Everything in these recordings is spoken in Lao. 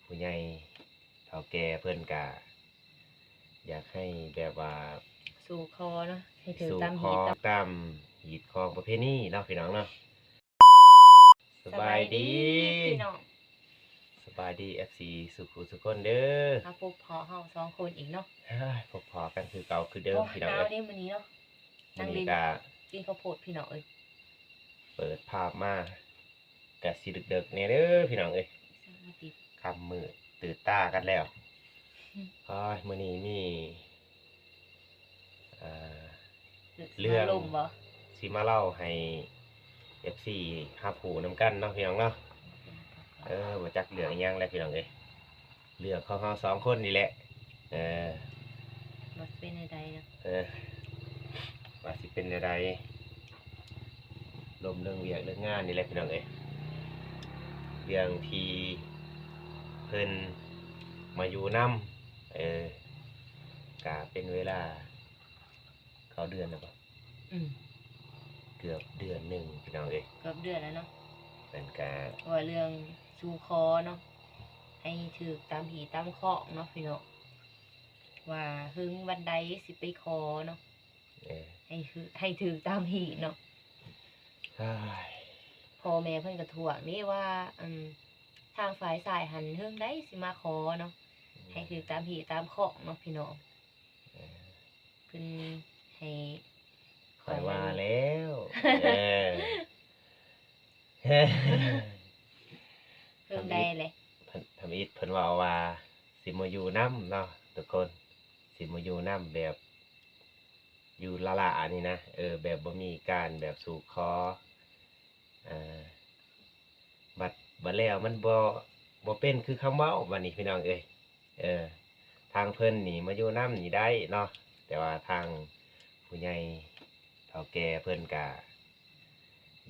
ຜູ້ໃຫຍ່ເຖົ້າແກ່ເພິ່ນກະຢາກໃຫ້ແບບວ່າສູ່ຂໍເນາະ ໃຫ້ຖືກຕາມຮີດຕາມ ຕາມຮີດຂອງປະເພນີເນາະ ພີ່ນ້ອງເນາະ. ສະບາຍດີ ສະບາຍດີພີ່ນ້ອງ ສະບາຍດີ ເອັຟຊີ ສູ່ຜູ້ສູ່ຄົນເດີ. ມາພົບພໍ້ເຮົາສອງຄົນອີກເນາະ ເຮີ້ຍ ພົບພໍ້ກັນຄືເກົ່າຄືເດີມ ໂອ້ຍ ພີ່ນ້ອງເອີຍ. ໜາວເດ້ມື້ນີ້ເນາະ ນັ່ງຫຼິ້ນ ມື້ນີ້ກະກິນເຂົ້າໂພດພີ່ນ້ອງເອີຍ. ເປີດພາບມາ ກະຊິເດິກໆແດ່ເດີພີ່ນ້ອງເອີຍ ຄ່ຳມືດຕື່ນຕາກັນແລ້ວ. ໂອ້ຍ ມື້ນີ້ມີ ເອີ ເລື່ອງຊິມາເລົ່າໃຫ້ ເອັຟຊີ ຮັບຮູ້ນຳກັນເນາະ ພີ່ນ້ອງເນາະ. ເອີ ບໍ່ຈັກເລື່ອງອີ່ຫຍັງແຫຼະ ພີ່ນ້ອງເອີຍ. ເລື່ອງຂອງເຮົາສອງຄົນນີ້ແຫຼະ ເອີ ວ່າຊິເປັນແນວໃດເນາະ ເອີ ວ່າຊິເປັນແນວໃດ ລົມເລື່ອງວຽກເລື່ອງງານນີ້ແຫຼະ ພີ່ນ້ອງເອີຍ. ເລື່ອງທີ່ເພິ່ນມາຢູ່ນຳ ເອີ ກະເປັນເວລາເຂົ້າເດືອນແລ້ວບໍ່? ອືມ ເກືອບເດືອນໜຶ່ງ ພີ່ນ້ອງເອີຍ ເກືອບເດືອນແລ້ວເນາະ. ເພິ່ນກະ ວ່າເລື່ອງສູ່ຂໍເນາະ ໃຫ້ຖືກຕາມຮີດຕາມຂອງເນາະ ພີ່ນ້ອງ ວ່າເຖິງວັນໃດຊິໄປຂໍເນາະ ເອີ ໃຫ້ຖືກ ໃຫ້ຖືກຕາມຮີດເນາະ. ເຮີ້ຍ ພໍ່ແມ່ເພິ່ນກະທ້ວງເດ້ວ່າ ອັນ ທາງຝ່າຍຊາຍຫັ້ນເຖິງໃດຊິມາຂໍເນາະ ອືມ ໃຫ້ຖືກຕາມຮີດຕາມຂອງເນາະ ພີ່ນ້ອງ ເອີ ເພິ່ນໃຫ້ ຂ້ອຍວ່າແລ້ວ ເອີ ເພິ່ນໄດ້ແຫຼະ ທຳອິດເພິ່ນເວົ້າວ່າຊິມາຢູ່ນຳເນາະທຸກຄົນ ຊິມາຢູ່ນຳແບບຢູ່ລ້າໆນີ້ນະ ເອີ ແບບບໍ່ມີການແບບສູ່ຂໍ ອ່າ ບັດ ບັດແລ້ວມັນບໍ່ ບໍ່ເປັນຄືຄຳເວົ້າບັດນີ້ ພີ່ນ້ອງເອີຍ. ເອີ ທາງເພິ່ນນີ້ມາຢູ່ນຳນີ້ໄດ້ເນາະ ແຕ່ວ່າທາງຜູ້ໃຫຍ່ເຖົ້າແກ່ເພິ່ນກະ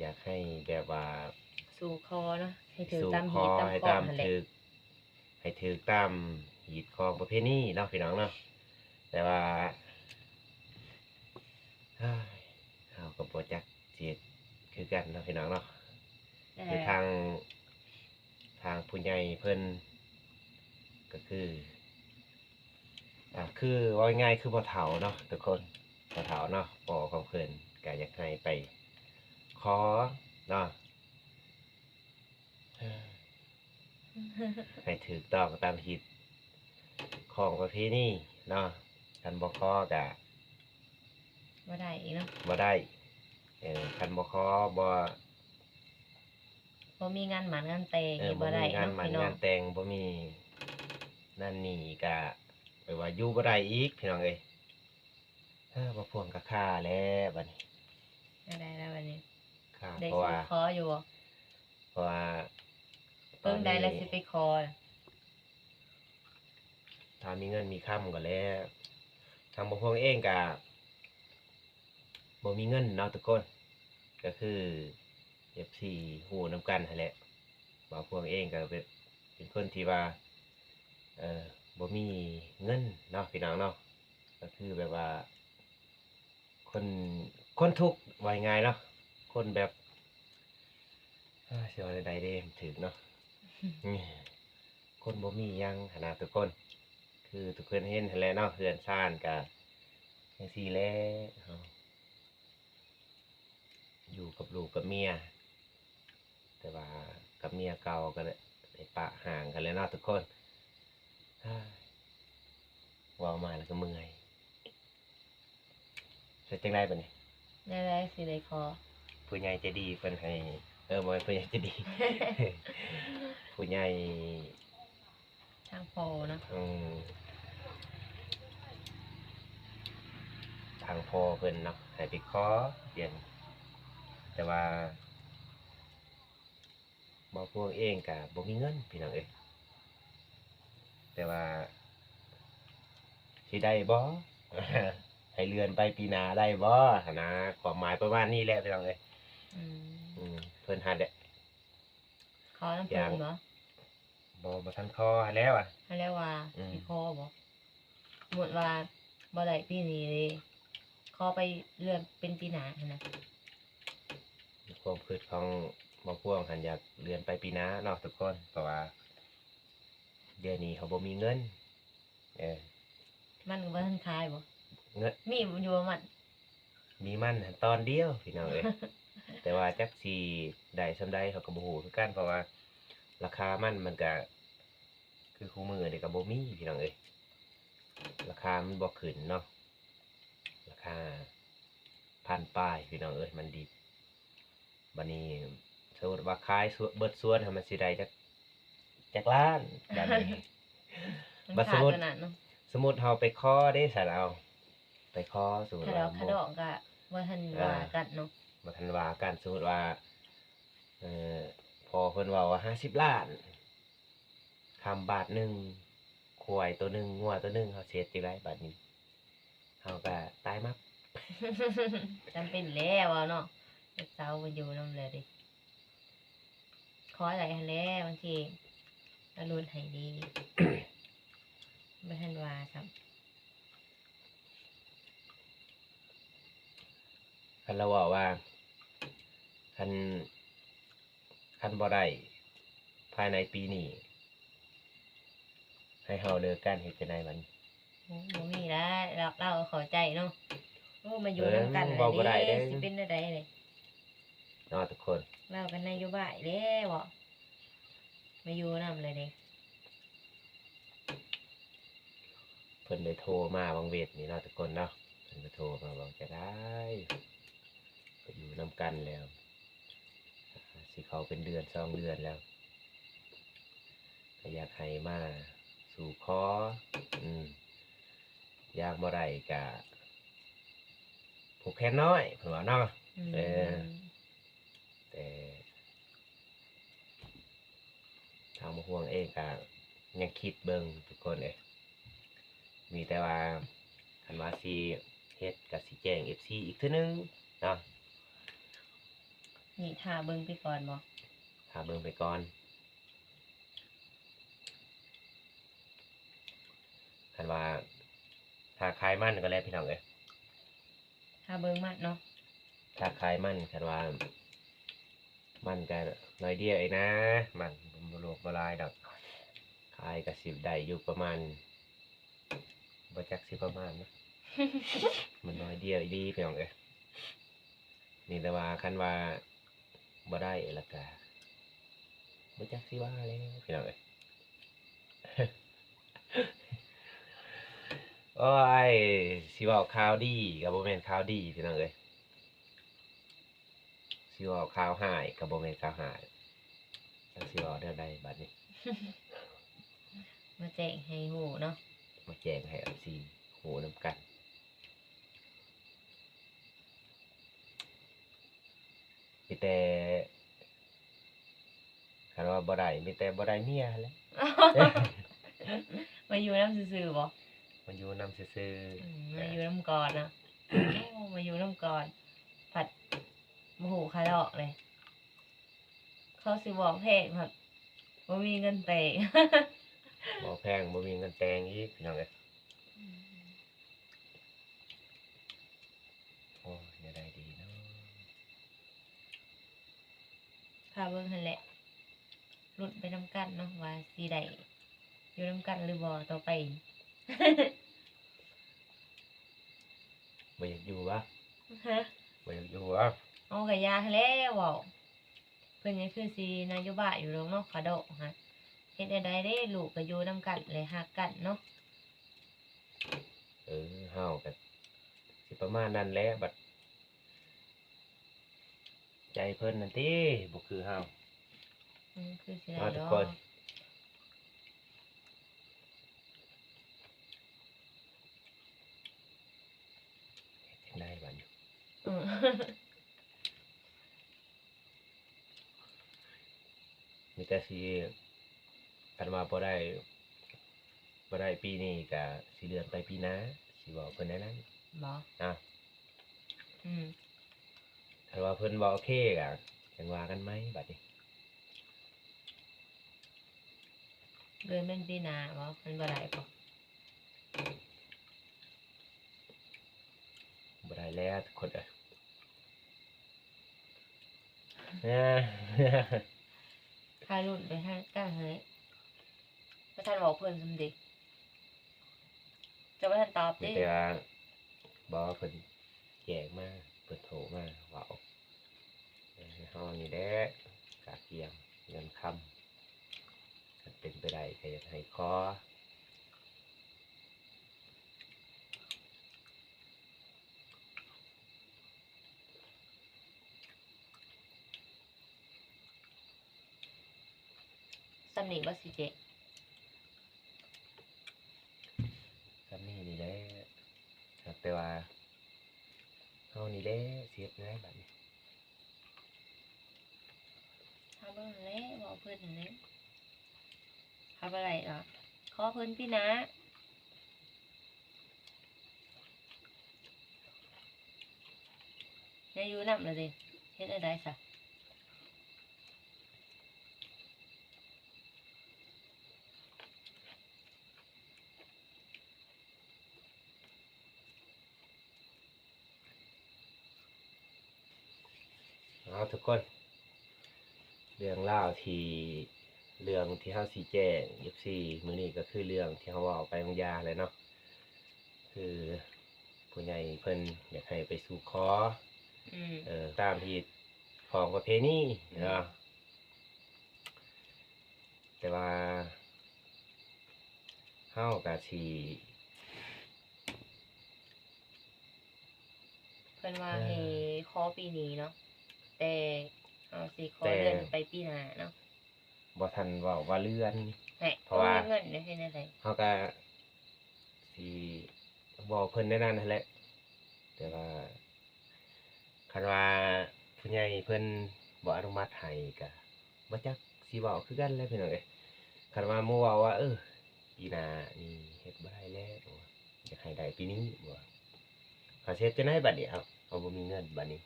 ຢາກໃຫ້ແບບວ່າສູ່ຂໍເນາະ ໃຫ້ຖືກຕາມຮີດຕາມຂອງຫັ້ນແຫຼະ ໃຫ້ຖືກຕາມຮີດຂອງປະເພນີເນາະ ພີ່ນ້ອງເນາະ. ແຕ່ວ່າ ເຮົາກໍບໍ່ຈັກຊິເຮັດຄືກັນເນາະ ພີ່ນ້ອງເນາະ ຄືທາງ ທາງຜູ້ໃຫຍ່ເພິ່ນກໍຄື ອ່າ ຄືເວົ້າງ່າຍໆ ຄືພໍ່ເຖົ້າເນາະທຸກຄົນ ພໍ່ເຖົ້າເນາະ ພໍ່ຂອງເພິ່ນກໍຢາກໃຫ້ໄປຂໍເນາະ ໃຫ້ຖືກຕ້ອງຕາມຮີດຂອງປະເພນີເນາະ ຄັນບໍ່ຂໍກະບໍ່ໄດ້ອີກເນາະ ບໍ່ໄດ້ ເອີ ຄັນບໍ່ຂໍບໍ່ ບໍ່ມີງານໝັ້ນງານແຕ່ງ ເອີ ເຮັດບໍ່ໄດ້ເນາະ ບໍ່ມີງານໝັ້ນງານແຕ່ງ ບໍ່ມີນັ້ນນີ້ກະແບບວ່າຢູ່ບໍ່ໄດ້ອີກ ພີ່ນ້ອງເອີຍ. ເອີ ບໍ່ພວງກະຄາແລ້ວບັດນີ້ ແນວໃດລະບັດນີ້ ຄາ ເພາະວ່າຂໍຢູ່ບໍ່ ເພາະວ່າເພິ່ງໃດລະຊິໄປຂໍ ຖ້າມີເງິນມີຄຳກໍແລ້ວ ທາງບໍ່ພວງເອງກະ ບໍ່ມີເງິນເນາະທຸກຄົນ ກໍຄືເອັຟຊີຮູ້ນຳກັນຫັ້ນແຫຼະ ບ່າວພວງເອງກໍເປັນ ເປັນຄົນທີ່ວ່າ ເອີ ບໍ່ມີເງິນເນາະ ພີ່ນ້ອງເນາະ ກໍຄືແບບວ່າ ຄົນ ຄົນທຸກ ເວົ້າງ່າຍໆເນາະ ຄົນແບບ ເອີ ຊິເວົ້າແນວໃດເດມັນຖືກເນາະ ຄົນບໍ່ມີຫຍັງຫັ້ນນະທຸກຄົນ ຄືທຸກຄົນເຫັນຫັ້ນແຫຼະເນາະ ເຮືອນຊານກະຈັ່ງຊີ້ແຫຼະ ເຮົາຢູ່ກັບລູກກັບເມຍ ແຕ່ວ່າກັບເມຍເກົ່າກໍໄດ້ປະຮ່າງກັນແລ້ວເນາະທຸກຄົນ ເວົ້າມາແລ້ວກໍເມື່ອຍ. ເຮັດຈັ່ງໃດບັດນີ້ ແນວໃດຊິໄດ້ຂໍ ຜູ້ໃຫຍ່ໃຈດີເພິ່ນໃຫ້ ເອີ ບໍ່ແມ່ນຜູ້ໃຫຍ່ໃຈດີ ຜູ້ໃຫຍ່ ທາງພໍ່ເນາະ ອືມ ທາງພໍ່ເພິ່ນເນາະ ໃຫ້ໄປຂໍ ແຕ່ວ່າ ບ່າວພວງເອງກະບໍ່ມີເງິນ ພີ່ນ້ອງເອີຍ ແຕ່ວ່າຊິໄດ້ບໍ່ ໃຫ້ເລື່ອນໄປປີໜ້າໄດ້ບໍ່ຫັ້ນນະ ຄວາມໝາຍປະມານນີ້ແຫຼະ ພີ່ນ້ອງເອີຍ ອືມ ເພິ່ນຫັ້ນແຫຼະ ຂໍນຳເພິ່ນບໍ່ ບໍ່ ບໍ່ທັນຂໍຫັ້ນແຫຼະ ຫັ້ນແຫຼະວ່າ ອືມ ຊິຂໍບໍ່ ສົມມຸດວ່າບໍ່ໄດ້ປີນີ້ເດ້ ຂໍໄປເລື່ອນເປັນປີໜ້າຫັ້ນນະ ຄວາມຄິດຂອງບ່າວພວງຫັ້ນ ຢາກເລື່ອນໄປປີໜ້າເນາະທຸກຄົນ ເພາະວ່າ ດຽວນີ້ເຮົາບໍ່ມີເງິນ. ເອີ ມັນກໍບໍ່ທັນຂາຍບໍ່? ເງິນ ມີຢູ່ບໍ່ມັນ? ມີມັນຫັ້ນຕອນດຽວພີ່ນ້ອງເອີຍ ແຕ່ວ່າຈັກຊິໄດ້ສ່ຳໃດເຮົາກໍບໍ່ຮູ້ຄືກັນ ເພາະວ່າລາຄາມັນ ມັນກະຄືຄູ່ມື້ນີ້ກໍບໍ່ມີພີ່ນ້ອງເອີຍ ລາຄາມັນບໍ່ຂຶ້ນເນາະ ລາຄາພັນປາຍພີ່ນ້ອງເອີຍ ມັນດິບ. ບາດນີ້ສົມມຸດວ່າຂາຍສວນ ເບິດສວນຫັ້ນ ມັນຊິໄດ້ຈັກ ຈັກລ້ານບາດນີ້. ມັນ ບາດສົມມຸດ ຂາດຂະໜາດເນາະ ສົມມຸດເຮົາໄປຂໍເດ້ຊັ້ນ ເອົາ ໄປຂໍ ສົມມຸດວ່າ ຂະດອກ ຂະດອກກະບໍ່ທັນວ່າກັນເນາະ ບໍ່ທັນວ່າກັນ. ສົມມຸດວ່າ ເອີ ພໍ່ເພິ່ນເວົ້າວ່າຫ້າສິບລ້ານ ຄຳບາດໜຶ່ງ ຄວາຍໂຕໜຶ່ງ ງົວໂຕໜຶ່ງ ເຮົາຊິເຮັດຈັ່ງໃດບາດນີ້? ເຮົາກະຕາຍມັບ. ຈຳເປັນແລ້ວເນາະ ລູກສາວບໍ່ຢູ່ນຳແລ້ວເດ້. ຂໍໄດ້ຫັ້ນແຫຼະ ບາງທີລາຫຼຸດໃຫ້ເດ້ ບໍ່ທັນວ່າຊ້ຳ. ຄັນລາວເວົ້າວ່າ ຄັນ ຄັນບໍ່ໄດ້ພາຍໃນປີນີ້ ໃຫ້ເຮົາເລີກກັນ ເຮັດຈັ່ງໃດບັດນີ້? ໂອ້ ບໍ່ມີແລ້ວ ລາວ ລາວກໍເຂົ້າໃຈເນາະ. ໂອ້ ມາຢູ່ນຳກັນ ເອີ ແລ້ວເດ້ ເວົ້າບໍ່ໄດ້ເດ້ ຊິເປັນແນວໃດເດ້ເນາະທຸກຄົນ. ລາວກໍນະໂຍບາຍແລ້ວເນາະ ມາຢູ່ນຳແລ້ວເດ້. ເພິ່ນໄດ້ໂທມາຫວ່າງເວັນນີ້ເນາະທຸກຄົນເນາະ ເພິ່ນກໍໂທມາເວົ້າຈະໄດ້ ກໍຢູ່ນຳກັນແລ້ວ ຊິເຂົ້າເປັນເດືອນສອງເດືອນແລ້ວ ກໍຢາກໃຫ້ມາສູ່ຂໍ ອືມ ຢ່າງບໍ່ໄດ້ກະຜູກແຂນນ້ອຍ ເພິ່ນວ່າເນາະ. ອືມ ເອີ ແຕ່ ທາງບໍ່ຫ່ວງເອງກະຍັງຄິດເບິ່ງທຸກຄົນເອີຍ ມີແຕ່ວ່າຄັນວ່າຊິເຮັດກະຊິແຈ້ງເອັຟຊີອີກເທື່ອໜຶ່ງເນາະ. ນີ້ຖ້າເບິ່ງໄປກ່ອນບໍ່? ຖ້າເບິ່ງໄປກ່ອນ ຄັນວ່າຖ້າຂາຍມັນກໍແລ້ວພີ່ນ້ອງເອີຍ. ຖ້າເບິ່ງມັນເນາະ ຖ້າຂາຍມັນ ຄັນວ່າມັນກະໜ້ອຍດຽວເອງນະ ມັນບໍ່ຫຼວງບໍ່ຫຼາຍດອກ ຂາຍກະຊິໄດ້ຢູ່ປະມານ ບໍ່ຈັກຊິປະມານນະ ມັນໜ້ອຍດຽວອີ່ຫຼີພີ່ນ້ອງເອີຍ. ນີ້ແຕ່ວ່າຄັນວ່າບໍ່ໄດ້ລະກະ ບໍ່ຈັກຊິວ່າແລ້ວພີ່ນ້ອງເອີຍ. ໂອ້ຍ ຊິເວົ້າຂ່າວດີກໍບໍ່ແມ່ນຂ່າວດີພີ່ນ້ອງເອີຍ ຊິເວົ້າຂ່າວຮ້າຍກໍບໍ່ແມ່ນຂ່າວຮ້າຍ ຈັກຊິເວົ້າແນວໃດບັດນີ້. ມາແຈ້ງໃຫ້ຮູ້ເນາະ ມາແຈ້ງໃຫ້ເອັຟຊີຮູ້ນຳກັນ. ມີແຕ່ ຄັນວ່າບໍ່ໄດ້ ມີແຕ່ບໍ່ໄດ້ເມຍຫັ້ນແຫຼະ. ມາຢູ່ນຳຊື່ໆບໍ່? ມາຢູ່ນຳຊື່ໆ ອືມ ມາຢູ່ນຳກ່ອນເນາະ. ໂອ້ ມາຢູ່ນຳກ່ອນ ພັດບໍ່ຮູ້ຄາດອກເລີຍ. ເຂົາຊິບອກແພງ ພັດບໍ່ມີເງິນແຕ່ງ ບອກແພງບໍ່ມີເງິນແຕ່ງອີກ ພີ່ນ້ອງເອີຍ. ອືມ ໂອ້ຍ ແນວໃດດີເນາະ? ຖ້າເບິ່ງຫັ້ນແຫຼະ ລຸ້ນໄປນຳກັນເນາະ ວ່າຊິໄດ້ຢູ່ນຳກັນຫຼືບໍ່ຕໍ່ໄປ. ບໍ່ຢາກຢູ່ຫວາ? ຮະ? ບໍ່ຢາກຢູ່ຫວາ? ເອົາ ກະຢ່າຫັ້ນແຫຼະເວົ້າ. ເພິ່ນກໍຄືຊິນະໂຍບາຍຢູ່ດອກເນາະ ຂະດອກຫັ້ນ. ເຮັດແນວໃດເດ້ ລູກກໍຢູ່ນຳກັນແລະ ຮັກກັນເນາະ. ເອີ ເຮົາກໍຊິປະມານນັ້ນແຫຼະ ບັດ ໃຈເພິ່ນນັ້ນຕິ ບໍ່ຄືເຮົາ. ອືມ ຄືຊິໄດ້ ເນາະ ທຸກຄົນ. ເຮັດຈັ່ງໃດບັດນີ້? ອືມ ມີແຕ່ຊິ ຄັນວ່າບໍ່ໄດ້ ບໍ່ໄດ້ປີນີ້ກະຊິເລື່ອນໄປປີໜ້າ ຊິບອກເພິ່ນແນວນັ້ນ. ບໍ່? ອາ ອືມ ຄັນວ່າເພິ່ນບໍ່ໂອເຄກະຈັ່ງວ່າກັນໃໝ່ບັດນີ້. ເລື່ອນເປັນປີໜ້າບໍ່? ມັນບໍ່ໄດ້ບໍ່? ບໍ່ໄດ້ແລ້ວທຸກຄົນເອີຍ. ພາລຸ້ນໄປຫາກັນເຮີ້ຍ ວ່າ ທ່ານເວົ້າເພິ່ນຊັ້ນເດ ເຈົ້າບໍ່ທັນຕອບເດ. ມີແຕ່ວ່າ ບໍ່ ເພິ່ນແຈ້ງມາ ເພິ່ນໂທມາເວົ້າ ເຮົານີ້ແຫຼະກະກຽມເງິນຄຳ ຄັນເປັນໄປໄດ້ກະຢາກໃຫ້ຂໍ. ສ່ຳນີ້ບໍ່ຊິເຈ? ສ່ຳນີ້ນີ້ແຫຼະ ຫາກແຕ່ວ່າເຮົານີ້ແຫຼະຊິເຮັດແນວໃດບາດນີ້. ເຮົາເບິ່ງຫັ້ນແຫຼະ ເວົ້າເພິ່ນຫັ້ນແຫຼະ ເຮົາບໍ່ໄດ້ດອກ ຂໍເພິ່ນປີໜ້າ. ແນວຢູ່ນຳລະເດ ເຮັດແນວໃດຊະ? ເອົາ ທຸກຄົນ ເລື່ອງລາວທີ່ ເລື່ອງທີ່ເຮົາຊິແຈ້ງເອັຟຊີມື້ນີ້ ກໍຄືເລື່ອງທີ່ເຮົາເວົ້າໄປບາງຢ່າງແຫຼະເນາະ ຄືຜູ້ໃຫຍ່ເພິ່ນຢາກໃຫ້ໄປສູ່ຂໍ ອືມ ເອີ ຕາມຮີດຂອງປະເພນີເນາະ ອືມ ແຕ່ວ່າເຮົາກະຊິ ເພິ່ນວ່າໃຫ້ຂໍປີນີ້ເນາະ ແຕ່ເຮົາຊິຂໍເລື່ອນໄປປີໜ້າເນາະ ບໍ່ທັນເວົ້າວ່າເລື່ອນ ເພາະວ່າເງິນເຮັດແນວໃດ ເຮົາກະຊິບອກເພິ່ນແນວນັ້ນຫັ້ນແຫຼະ ແຕ່ວ່າ ຄັນວ່າຜູ້ໃຫຍ່ເພິ່ນບໍ່ອະນຸມັດໃຫ້ກະບໍ່ຈັກຊິເວົ້າຄືກັນແຫຼະພີ່ນ້ອງເອີຍ. ຄັນວ່າໝູ່ເວົ້າວ່າ ເອີ ປີໜ້ານີ້ເຮັດບໍ່ໄດ້ແລ້ວ ຢາກໃຫ້ໄດ້ປີນີ້ ວ່າ ເຮົາຊິເຮັດຈັ່ງໃດບັດນີ້? ເອົາ ເຮົາບໍ່ມີເງິນບັດນີ້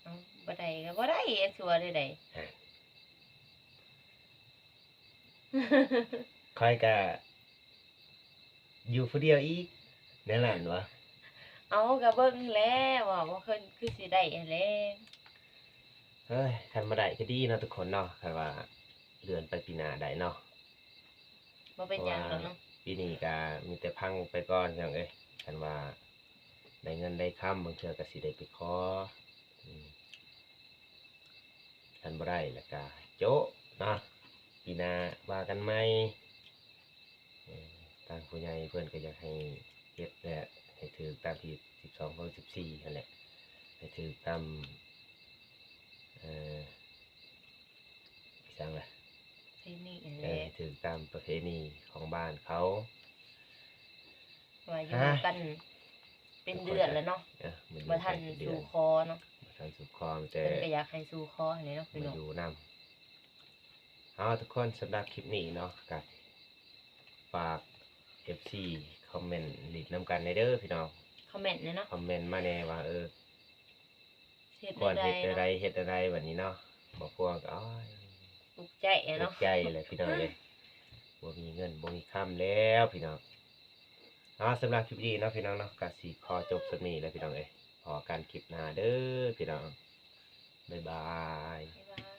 ເອົາ ບໍ່ໄດ້ກໍບໍ່ໄດ້ ຊົ່ວແນວໃດ? ຂ້ອຍກະຢູ່ຜູ້ດຽວອີກ ແນວນັ້ນຫວາ? ເອົາ ກະເບິ່ງແຫຼະ ວ່າ ວ່າເພິ່ນຄືຊິໄດ້ຫັ້ນແຫຼະ. ເຮີ້ຍ ຄັນບໍ່ໄດ້ກະດີເນາະທຸກຄົນເນາະ ຄັນວ່າເລື່ອນໄປປີໜ້າໄດ້ເນາະ ບໍ່ເປັນຫຍັງດອກເນາະ ເພາະວ່າປີນີ້ກະມີແຕ່ພັງໄປກ່ອນພີ່ນ້ອງເອີຍ. ຄັນວ່າໄດ້ເງິນໄດ້ຄຳ ບາງເທື່ອກະຊິໄດ້ໄປຂໍ ອືມ ຄັນບໍ່ໄດ້ລະກະໂຈະເນາະ ປີໜ້າວ່າກັນໃໝ່. ເອີ ທາງຜູ້ໃຫຍ່ເພິ່ນກໍຢາກໃຫ້ເຮັດແຫຼະ ໃຫ້ຖືກຕາມທີ່ສິບສອງ ຂອງສິບສີ່ຫັ້ນແຫຼະ ໃຫ້ຖືກຕາມ ເອີ ອີຫຍັງລະ ປະເພນີຫັ້ນແຫຼະ ເອີ ໃຫ້ຖືກຕາມປະເພນີຂອງບ້ານເຂົາ. ວ່າຢູ່ນຳກັນເປັນເດືອນແລ້ວເນາະ ເອີ ບໍ່ທັນສູ່ຂໍເນາະ ບໍ່ທັນສູ່ຂໍ ມີແຕ່ເພິ່ນກໍຢາກໃຫ້ສູ່ຂໍຫັ້ນແຫຼະເນາະ ມາຢູ່ນຳ. ເອົາ ທຸກຄົນ ສຳລັບຄລິບນີ້ເນາະ ກໍຝາກເອັຟຊີຄອມເມັນຫຼິ້ນນຳກັນແດ່ເດີພີ່ນ້ອງ ຄອມເມັນແດ່ເນາະ ຄອມເມັນມາແດ່ວ່າ ເອີ ຄວນເຮັດແນວໃດ ເຮັດແນວໃດບັດນີ້ເນາະ. ບໍ່ພວງກໍ ໂອ້ຍ ອຸກໃຈເນາະ ອຸກໃຈແຫຼະພີ່ນ້ອງເອີຍ ບໍ່ມີເງິນບໍ່ມີຄຳແລ້ວພີ່ນ້ອງ. ເອົາ ສຳລັບຄລິບນີ້ເນາະພີ່ນ້ອງເນາະ ກໍຊິຂໍຈົບສ່ຳນີ້ແຫຼະພີ່ນ້ອງເອີຍ ພໍ້ກັນຄລິບໜ້າເດີພີ່ນ້ອງ ບາຍບາຍ ບາຍບາຍ.